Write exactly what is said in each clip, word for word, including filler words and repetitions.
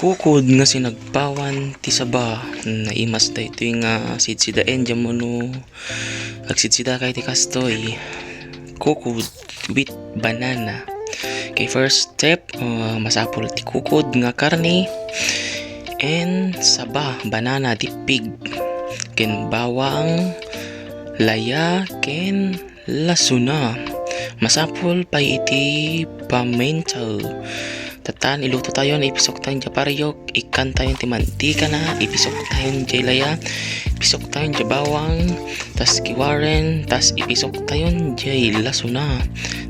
Kukod nga sinagpawan ti saba. Naimas daytoy nga sidsidaen, diammo no agsidsidaka iti kastoy. Kukod with banana. Okay, first step, uh, masapul ti kukod nga karne and saba, banana, dippig, ken bawang, laya, ken lasuna. Masapul pay iti paminta. Tatan, iluto tayon, ipisok tayon diay pariok, ikkan tayon ti mantikana, ipisok tayon diay laya, ipisok tayon diay bawang, tas kiwaren, tas ipisok tayon diay lasuna.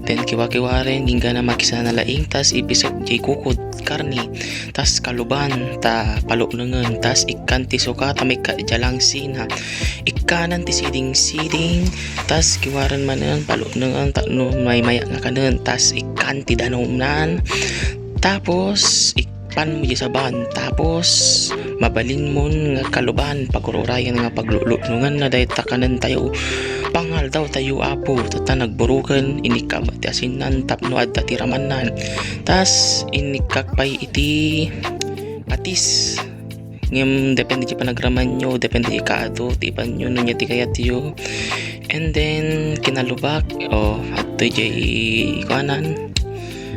Then kiwa-kiwaren, inggana makisana laeng, tas ipisok diay kukod karne, tas kaluban, ta paluknengen, tas ikkan ti suka, ta maikkat diay langsina. Ikkanan ti siding-siding, tas kiwaren manen, paluknengen, tapno maymayak nga kanen, tas ikkan ti danumnan. Tapos, ikpanmo diay saban, tapos mabalinmon nga kaluban, pagur-urayen nga pagluluknengen na dayta kanen tayo. Pangaldaw tayo, Apo, ta nagburoken, inikkam ti asinnan tapno adda ti ramannan. Tas, inikkak pay iti patis. Ngem depende ti panagramanyo, depende ti kaado ti ipanyo, no ania ti kayatyo. And then, kinalubak, o, adtoy diay kuanan,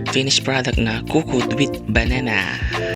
finished product na kukod with banana.